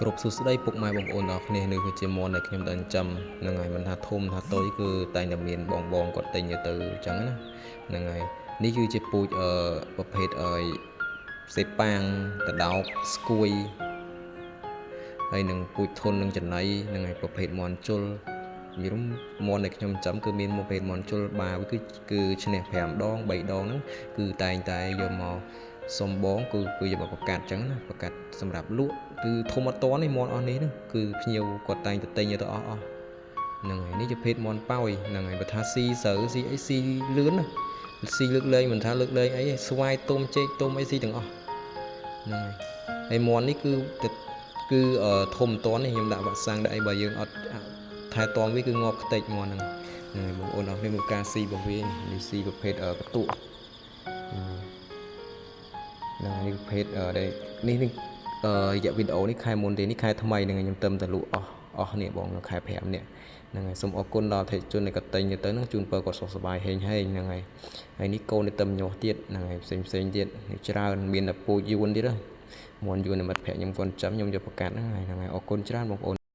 គ្រប់សួស្តីពុកម៉ែបងប្អូនទាំងអស់គ្នានេះគឺជាមន់ដែលខ្ញុំបានចិញ្ចឹមហ្នឹងហើយមិនថាធំថាតូចគឺតែងតែមានបងបងគាត់ទិញទៅអញ្ចឹងណាហ្នឹងហើយនេះគឺជាពូជអឺប្រភេទអឺសេប៉ាងតដោកស្គួយហើយនឹងពូជធុននិងចំណីហ្នឹងហើយប្រភេទមន់ជុលនិយាយរួមមន់ដែលខ្ញុំចិញ្ចឹមគឺមានប្រភេទមន់ជុលបាវាគឺគឺឈ្នះ5ដង3ដងហ្នឹងគឺតែងតែយកមកសុំបងគឺគឺយកមកប្រកាសអញ្ចឹងណាប្រកាសសម្រាប់លក់គឺធំអត់តនេះមន់អស់នេះហ្នឹងគឺភ្ញៀវគាត់តែងតែទិញទៅអស់អស់ហ្នឹងហើយនេះជាភេទមន់ប៉ោយហ្នឹងហើយបើថាស៊ីស្រូវស៊ីអីស៊ីលឿនណាស៊ីលើកលែងមិនថាលើកលែងអីទេស្វាយទុំចេកទុំអីស៊ីទាំងអស់ហ្នឹងហើយហើយមន់នេះគឺទៅគឺធំតនេះខ្ញុំដាក់វ៉ាក់សាំងដាក់អីបើយើងអត់ថែទាំវាគឺងាប់ខ្ទេចមន់ហ្នឹងហ្នឹងហើយបងប្អូនអរគ្នាមើលការស៊ីរបស់វានេះស៊ីប្រភេទកន្ទក់ហ្នឹងហើយនេះប្រភេទដែលនេះនេះអឺរយៈវីដេអូនេះខែមុនទេនេះខែថ្មីហ្នឹងខ្ញុំទៅតែលក់អស់អស់នេះបងនៅខែ5នេះហ្នឹងហើយសូមអរគុណដល់អតិថិជនដែលគាត់ទិញទៅហ្នឹងជូនពរគាត់សុខសប្បាយហេងហេងហ្នឹងហើយហើយនេះកូននេះទៅញាស់ទៀតហ្នឹងហើយផ្សេងផ្សេងទៀតនេះច្រើនមានតែពូជយួនទៀតហ៎មន់យួនមិត្តភក្តិខ្ញុំគាត់ចាំខ្ញុំយកប្រកាសហ្នឹងហើយហ្នឹងហើយអរគុណច្រើនបងប្អូន។